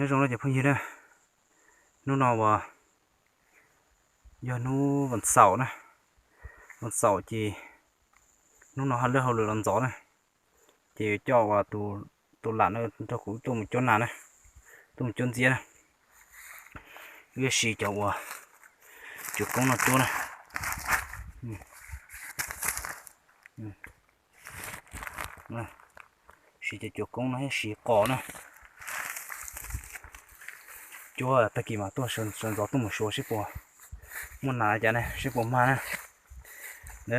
Nyob zoo na cov phooj ywg na, hnub no uas yog hnub vas xaum na, vas xaum ces hnub no haj lawb hauj lwm los ntxov na, ces yuav coj uas tus lam no nrog kuv tuaj mus cuab nas na, tuaj mus cuab ntxiab na. Wb yuav siv cov uas cuam koob no cuab na. Siv cov cuam koob no thiab siv qos na. Cuab tag kis mas tuaj sawv ntxov tuaj mus suav seb puas muaj nas li cas ne, seb puas mag na.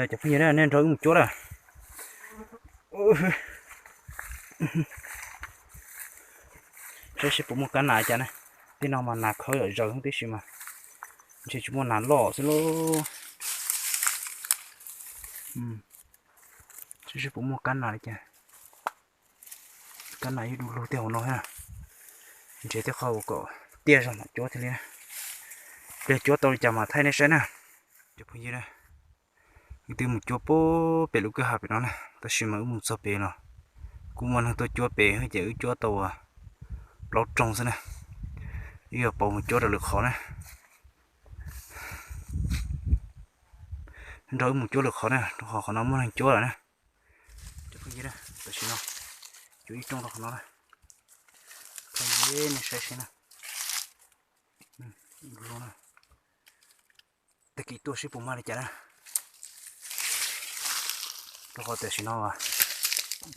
Cov phooj ywg na, nej nrog wb mus cuab na. Saib seb puas muaj kab nas li cas na. Tej no mas nas khawb yom, zaws tib si mas ntshe tsis muaj nas loj xwb lauj. Saib seb puas muaj kab nas li cas. Kab nas ib du lug tej hauv no thiab. Nrhiav tej qho uas kom tiaj zog mam cuab thiaj li. Pliag cuab tau li cas mam thaij nej saib na. Cov phooj ywg na, wb twb mus cuab puag pem lub kwj ha pem no na, tab sis mas wb mus txog pem los kuj muaj neeg tuaj cuab pem ces wb cuab tau plaub rooj xwb na. Wb yuav pauv mus cuab rau lwm qhov na. Nrog wb mus cuab lwm qhov na, rau qhov qhov no muaj neeg cuab lawm na. Cov phooj ywg na, tam sim no cuab ib rooj rau qhov no na. Thaij nej saib seb na. Tag kis tuaj seb puas mag li cas na. Rau qhov tam sim no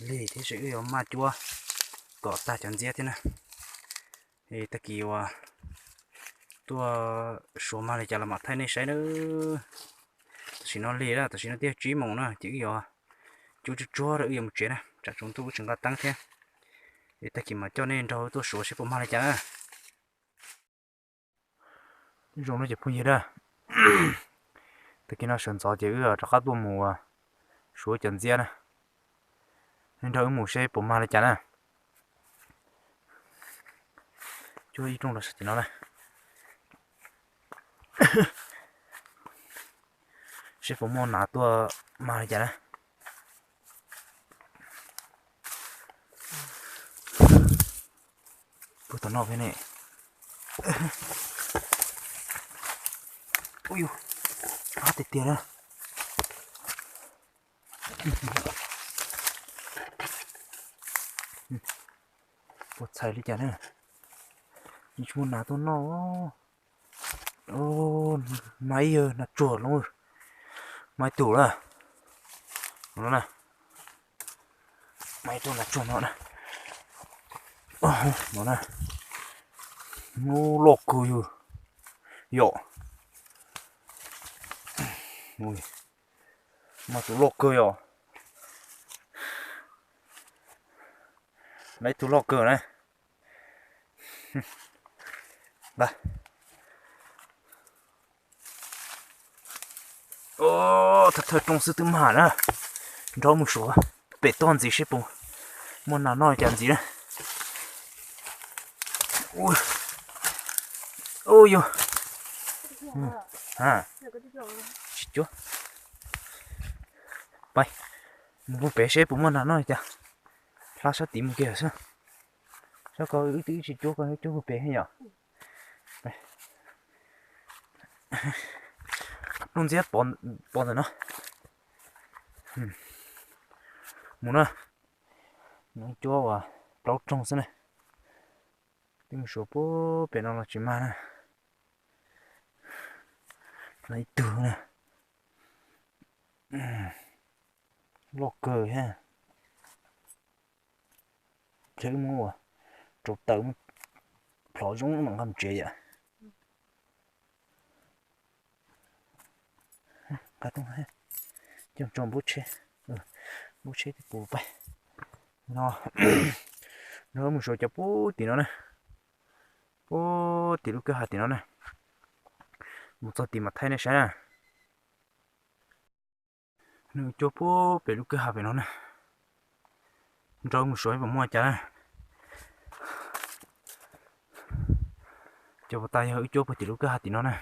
lig thiab ces wb yuav maj cuab kom tag cov ntxiab thiab na. Es tag kis uas tuaj suav mag li cas los mam thaij nej saib na. Tam sim no lig na, tam sim no twb yog tsib moos na ces wb yuav cuab tsuag tsuag rau wb yuav mus tsev na, tsam tsaus ntuj wb tsis nqa teeb thiab. Es tag kis mam coj nej nrog wb tuaj suav seb puas mag li cas na. Zoo no cov phooj ywg na, tag kis no sawv ntxov ces wb rov qab tuaj mus suav cov ntxiab na. Nej nrog wb mus seb puas mag li cas na. Cuab ib rooj rau sab tim no na, seb puas muaj nas tuaj mag li cas na. Puag tom no peb ne. Ub yus, qab tiag tiag na. Puas txhais li cas na. Tsis muaj nas tuaj noj. Mas ib yawg nas tsuag los, mas ib tug na, no na, mas ib tug nas tsuag no na, no na, hnub loj kawg yog, yom, mas tus loj kawg yom, mas ib tug loj kawg na. Thawj thawj rooj xwb twb mag na. Nrog mus suav pem toj ntxiv seb puas muaj nas noj li cas ntxiv na. Ub yus, tsis cuab. Pais mus puag pem seb puas muaj nas noj li cas. Hla sab tid mus kiag xwb. Sab ko wb twb tsis cuab ko, cuab puag pem yom. Rooj ntxiab pov ntawm no. Mus na, cuab uas plaub rooj xwb na. Twb mus suav puag pem no los tsis mag na. Ib tug na, loj kawg thiab. Tsev wb muab ua rau tawm muab plhov zoo mam nqa mus tsev yom. Nqa tau, coj tso npub tsheb, npub tsheb thiab puv pais. No, no mus suav cov puag tim no na, puag tim lub kwj ha tim no na. Mus txog tim mas thaij nej saib na. Nws cuab puag pem lub kwj ha pem no na. Nrog mus suav puas muaj cas na. Cov puag ta yog wb cuab puag tim lub kwj ha tim no na.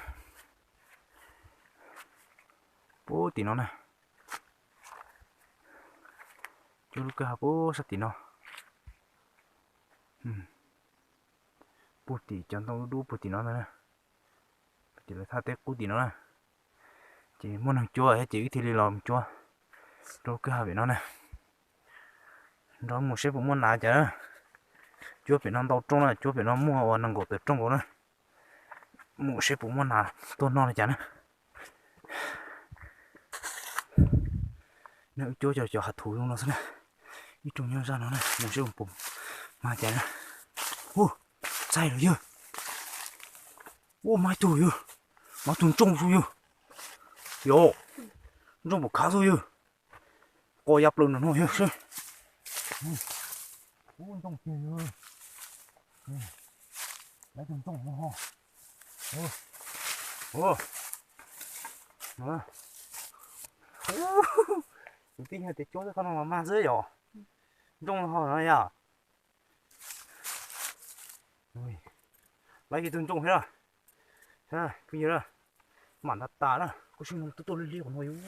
Puag tim no na. Cuab lub kwj ha puag sab tim no. puag tim cov ntoo dub dub puag tim no ntag na. Puag tim lawv thaj teb qub tim no na. Ces muaj neeg cuab thiab ces wb thiaj li los mus cuab rau lub kwj ha pem no na. Nrog mus seb puas muaj nas cas na. Cuab pem no ntau rooj na, cuab pem no muaj ua nees nkaum tawm rooj nkaus na. Mus seb puas muaj nas tuaj noj li cas na. Nws cuab cov cov hav thuv zoo no xwb na. Ib rooj nyob zaj no na, mus seb puas mag cas na. Hu, txaij lawm yawg. Ua, mag ib tug yawg, mag ib tug ntsooj xwb yawg. Yog, ntsooj puas khav xwb yawg. Qos ya plaws nram no yawg seb. Ub, ntsooj tiag yawg. Lawv tus ntsooj no ho. Tus tib yog tias cuab xwb, qhov no mas mag xwb yom. Ntsooj ho no yom. Lawv ib tug ntsooj thiab. Phooj ywg, mam nta tas na, kuv sib nug tuaj tuaj li li qhov no yus.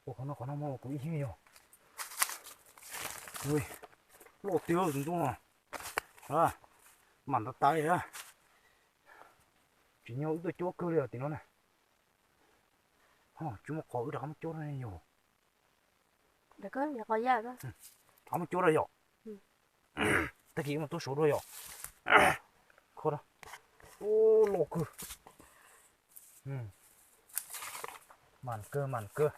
Ua qhov no qhov no mas kuv ib yig yog. Loj tiag tus ntsooj no. Mam nta tas li. Tsis nyob wb tuaj cuab kawg li os tim no na. Ho tsis muaj qos wb rov qab mus cuab na yog. Rov qab mus cuab na yom. Tag kis wb mus tuaj suav dua yom. Kho da. Ub, loj kawg. Mam kawg, mam kawg.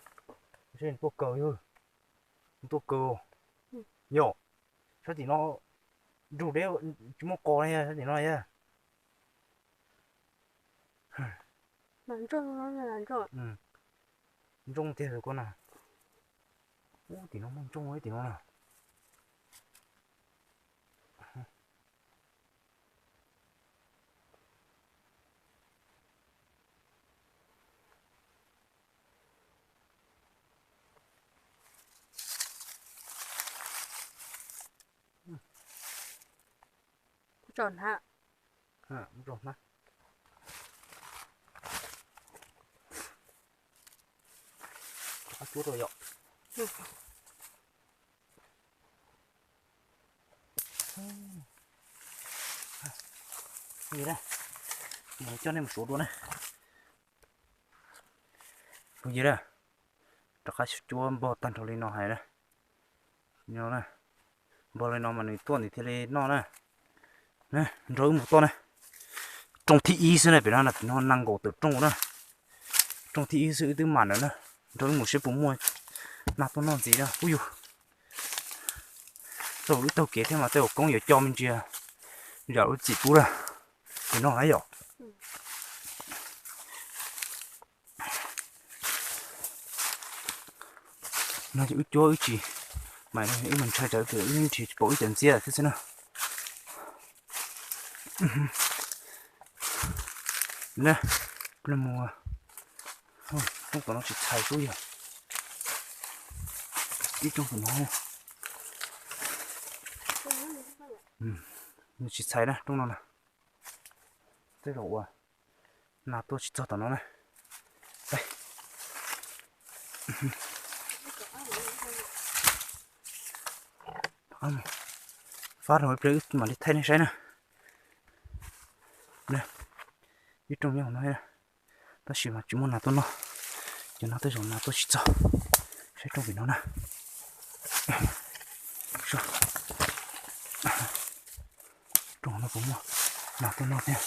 Seb nws tuaj kaw yog. Nws tuaj kaw yom. Sab tim no nrug deb, tsis muaj qos li sab tim no yog. Ntsooj tiag tus ko na. Ub, tim no muaj ntsooj tim no na. Tso hnav. Tso hnav. Cuab rau yom. Coj nej mus suav dua na. Kuv yig na, rov qab cuab npog tag nrho li no hais na. Npog li no mas nws tuaj nws thiaj li noj na. Nrog wb mus toj na. Rooj thib ib xwb na, pem no na, pem no nees nkaum tawm rooj na. Rooj thib ib xwb wb twb mam lawm na. Nrog wb mus seb puas muaj nas tuaj noj ntxiv na phooj ywg. Tau wb taug kev thiab mas tej zaum koob yuav co me ntsis, zam lub txim pub na. Pem no na yom. No ces wb cuab wb tsis mam, wb mas ntshai tsam wb nrhiav tsis pom wb cov ntxiab thiab xwb na. Na, peb mus, rooj tom no tsis txhais xwb yog. Ib rooj tom no, nws tsis txhais na rooj no na. Tej zaum ua nas tuaj tsis txog tom no na. Fab rau ib pliag wb mam li thaij nej saib na. Ib rooj nyob hauv no, tab sis mas tsis muaj nas tuaj noj, cov no tej zaum nas tuaj tsis txog. Saib rooj pem no na. Rooj no puas muaj nas tuaj noj thiab.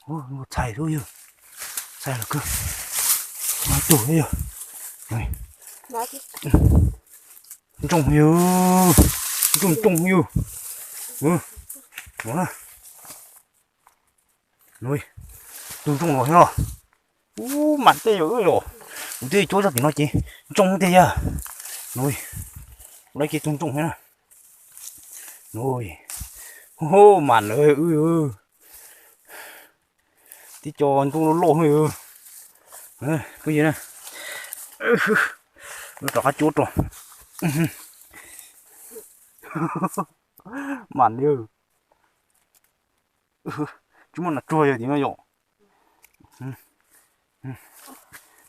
Ua txhais xwb yog, txhais lawm kawg, mas tus yog, ntsooj yog, ntsooj ntsooj yog, no na, tus ntsooj no thiab. Ub, mam tej yog, yog kuv twb cuab zog tim no ces ntsooj tiag yog, no, lawv ces tus ntsooj thiab na, no, mam lawv wb. Tib co ntsooj loj loj, phooj ywg na, rov qab cuab rau, mam li, tsis muaj nas tsuag yog tim no yom,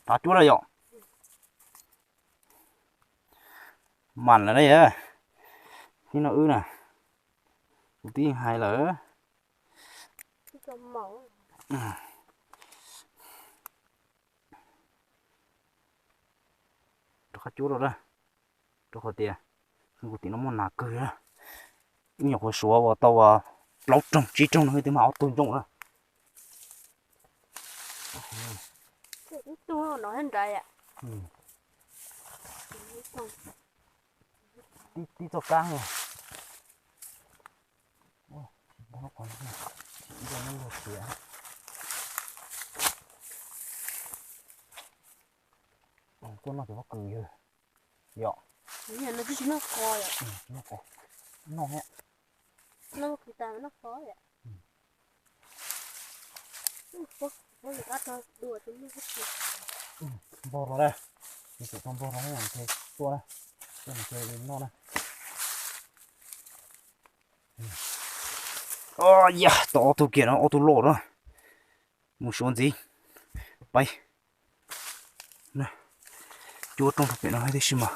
rov qab cuab na yom. Mam lawm na yog, Tib no wb na, kuv twb yeej hais lawm. Rov qab cuab rau na, rau qhov tias kuv tim no muaj nas kawg na. Ib nyuam qhuav suav uas tau plaub rooj tsib rooj no twb mag ob tug ntsooj na. Tib txoj kab. Tuaj noj cov pob kws yog, yom. Noj, noj, noj, npog los na, nws tseem tau npog los na, nws tuaj na, tuaj noj na. Yam, tau ob tug kiag no, ob tug loj na. Mus suav ntxiv, pais. Cuab rooj rau pem no thiab tab sis mas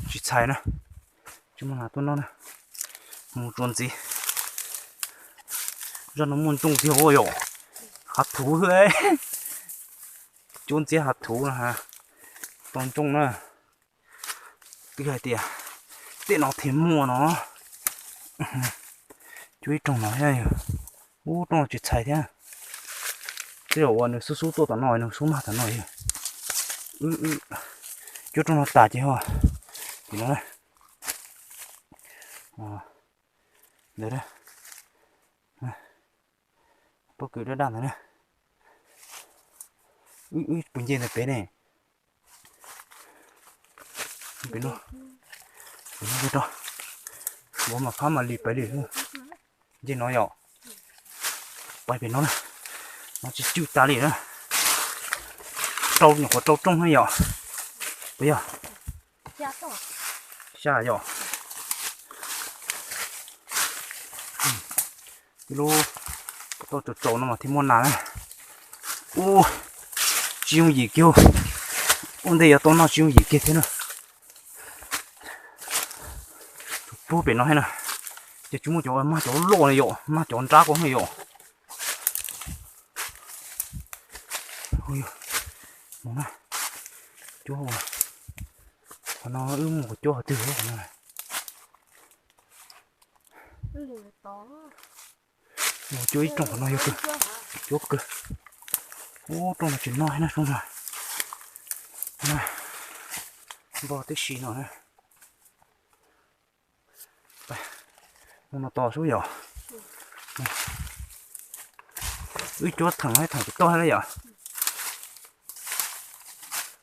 tsis txhais na, tsis muaj nas tuaj noj na. Mus suav ntxiv. Zaj no muaj ntsooj tiag yom, hav thuv xwb. Cuab ntxiab hav thuv no, tau ntsooj na. Twb hais tias tej no thiaj muaj no. Cuab ib rooj no thiab yog, ub, rooj no tsis txhais thiab. Tej zaum uas nws xub xub tuaj tom no, nws xub mag tom no yog. Cuab rooj no tas ces ho, tim no na. Ntawd, pob kws daj daj ntawd na. Wb pus nce ntawm pem ne. Pem no, pem no rau, ua mas phab mam li pais li. Nce no yom, pais pem no na. No tsis cwj tas li na. Rau nyuam qhuav rau rooj na yom. Puas yog? Xya yom. Ib lub, tau tsaus tsaus no mas thiaj muaj nas na. Ub, tsis yooj yim kiag, ua ntej yuav tau noj tsis yooj yim kiag thiab na. Pub pem no thiab na, ces tsis muaj cov mag cov loj na yom, mag cov nrab ko na yom. Mus na, cuab, qhov no wb mus cuab qhov twg no. Mus cuab ib rooj qhov no yog kawg, cuab kawg. Ub, rooj no tsis noj na, rooj no. Npog tib si no na. Mus no tos sub yom. Wb cuab theem, theem tsis tau thiab yom.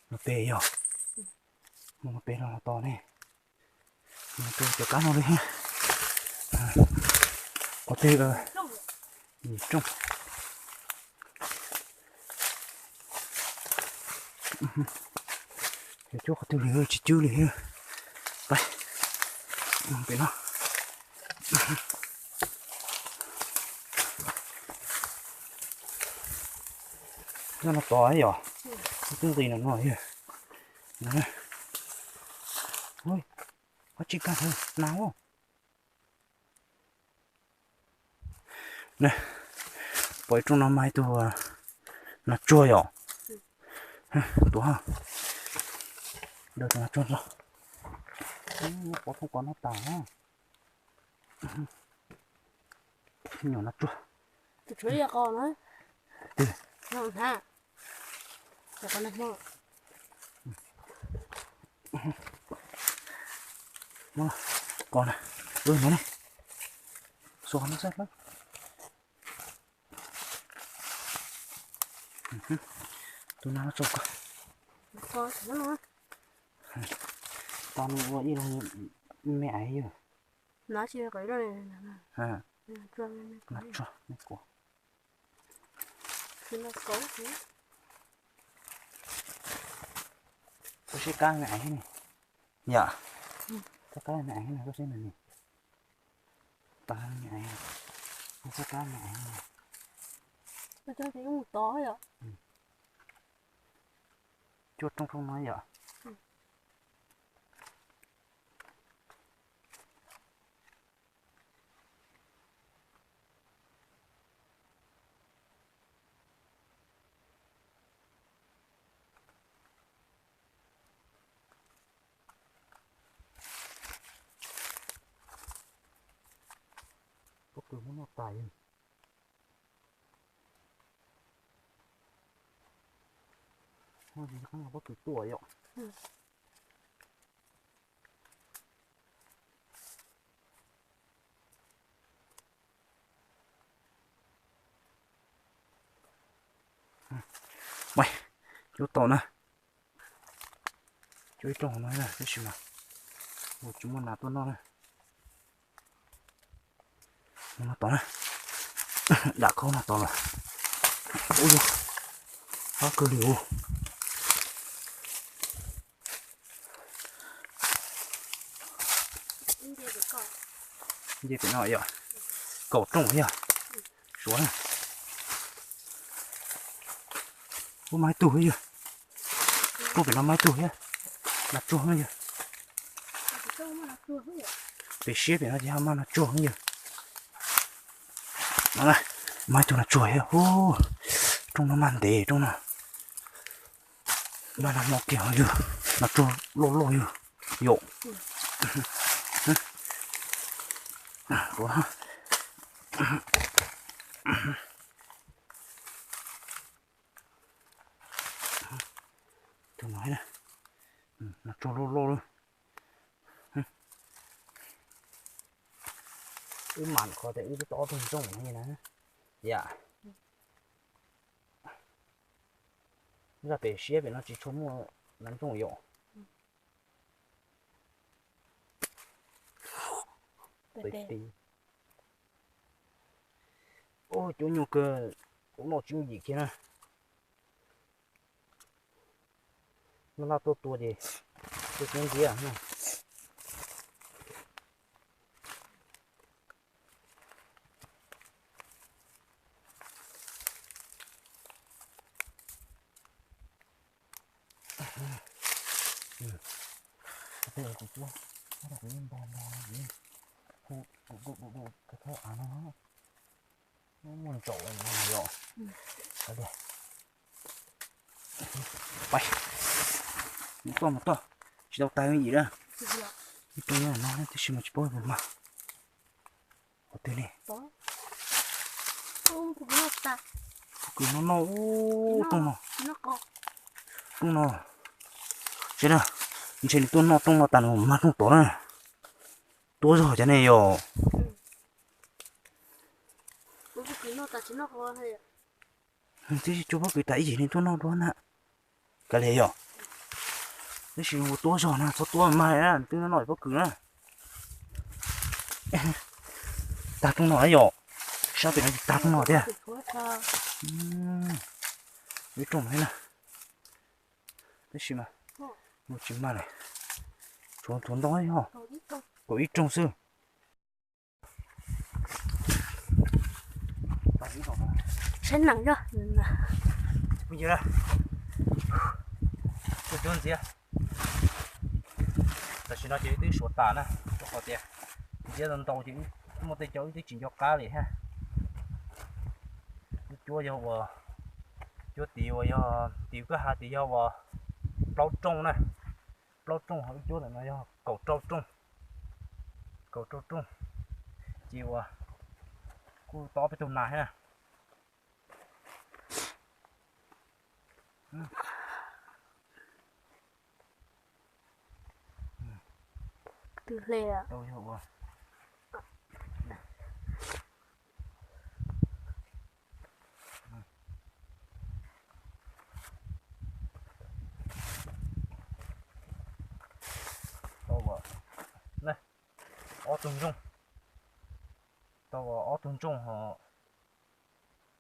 No pem yog, mus no pem no tos ne. Mus cov kab no li. Qhov twg, yim rooj. Yog cuab qhov twg li tsis cwb li. Pais, pem no. Nyob no tos yom, tub nqis no no yog. Qhov tsis kag nas. Pom ib rooj no mas ib tug nas tsuag yom. Tuav, daws tus nas tsuag no. Pov thooj kov no tas na. Nyuam nas tsuag. Kov na, no ne, xuas no xwb. Tus nas no tso ko. Tas nws ua ib leeg me aiv yog. Koj sib kab me aiv ne. Yom, koj kab me aiv ne, koj sib na ni. Tas me aiv, koj kab me aiv. Cuab rooj rooj no yom. Mm. Cuab rooj rooj no yom. Mm. Muab noj tas li. Pob kws tuaj yom. Cuab tom na. Cuab ib rooj no na, tab sis mas tsis muaj nas tuaj noj na. Mus no tod na. Dam khaub no tod los. Ub, fab kawg li ub. Nce pem no yog kaum rooj yog. Suav na. Ub, mas ib tug yog. Rooj pem no mas ib tug thiab. Nas tsuag no yog. Pem siab pem no ces ho mas nas tsuag no yog. Mas ib tug nas tsuag thiab. Rooj no mas ntev rooj no. Mas nas no kiag yog, nas tsuag loj loj yog. Yom. Tus no, nas tsuag loj loj li. Wb mam qhov tias wb twb tau ob tug ntsooj no na. Yam zaj pem siab pem no tsis tshua muaj nas ntsooj yom. Ub, cuab nyuaj kawg, kuv noj tsis yooj yim kiag na. Noj laj tuaj tua ces tua cuab ntxiab. Kuv yeej npog npog, kuv kuv kuv kuv thawj av no muaj ntsaum yom. Mus toj mus toj, tsis tau tas yim na. Ib rooj no tab sis mas tsis paub puas mag. Qhov twg ne? Pob kws no noj ub, rooj no. Rooj no. Seb na, ntshe nws tuaj noj rooj no tas nws mag rooj tod na. Tuab zog cov ne yom. Twb tsis cuab pob kws tas ib yim nws tuaj noj dua na. Kav liam yom. Tab sis ua tuab zog na, txhob tuab mag na, twb noj pob kws na. Tag rooj no yom. Sab pem no tsis tag rooj no thiab. Ib rooj thiab na. Tab sis mas ua tsis mag li. Tshuav ntau yog, kaum ib rooj xwb. Saib nees. Phooj ywg, tuaj cuab ntxiab. Tam sim no ces wb twb suav tas na, rau qhov tias ntxiab ntau ces muaj tej cov wb twb tsis nco qab li thiab. Wb cuab yog uas, cuab tid uas yog tid kwj ha tid yog uas plaub rooj na. Plaub rooj, ho wb cuab ntawm no yog kaum rau rooj. Kaum rau rooj, ces uas kuj tau ob peb tug nas thiab na. Twb hle. Tau ob tug ntsooj, tau ob tug ntsooj ho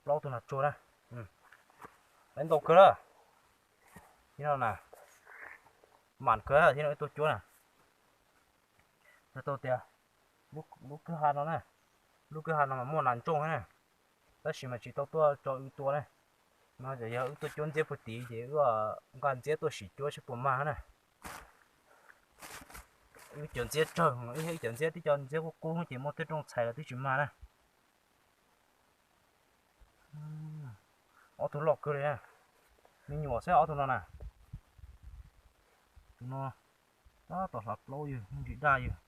plaub tug nas tsuag na. Lawv ntau kawg lawm. Thiab no na, mam kawg thiab no wb tuaj cuab na. Tau tias lub kwj ha no na, lub kwj ha no mas muaj nas ntsooj thiab na, tab sis mas tsis tau tuaj tso wb tua na. No ces yog wb tuaj cuab ntxiab puag tid ces wb nqa ntxiab tuaj sim cuab saib puas mag na. Wb cov ntxiab tsawg, wb cov ntxiab tib co ntxiab qub qub ces muaj tej rooj txhais los twb tsis mag na. Ob tug loj kawg li na. Me nyuam xwb ob tug no na. Tus no tab tom hlav plaub yws, muaj ntsis daj yws.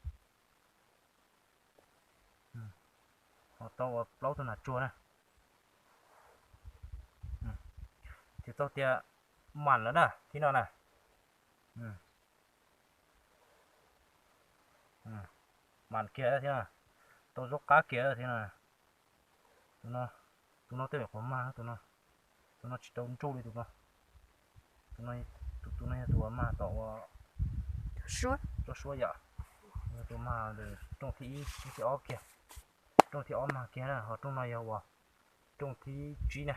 Tau ua plaub tug nas tsuag na. Tsis tau tias mam lawm na, thib no na. Mam kiag thiab, tau zaub qab kiag thiab no. Tus no, tus no tej zaum qhuav mag, tus no tsis tau ntsuj li tus no. Tus no yog tus uas mag tom ua suab yom. Tus mag rooj thib ib, rooj thib ob kiag, rooj thib ob mag kiag na, ho rooj no yog uas rooj thib tsib na.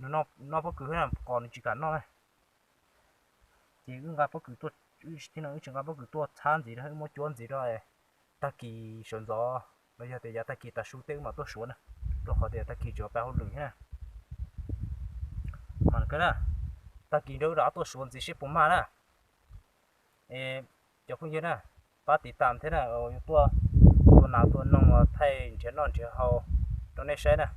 Nws noj pob kws na, qos nws tsis kam noj na. Ces wb nqa pob kws tuaj, wb tsis nqa pob kws tuaj txhab ntxiv, wb muab cuab ntxiv rau tag kis sawv ntxov los yog tias yav tag kis tav su tej wb mam tuaj suav na, rau qhov tias tag kis tseem pab hauj lwm thiab na. Mas kawg na, tag kis nrog wb rov qab tuaj suav ntxiv seb puas mag na. Es cov phooj ywg na, pab tiv tam thiab na, yuav tuaj tua nas tua noog thaij nrhiav noj nrhiav haus rau nej saib na.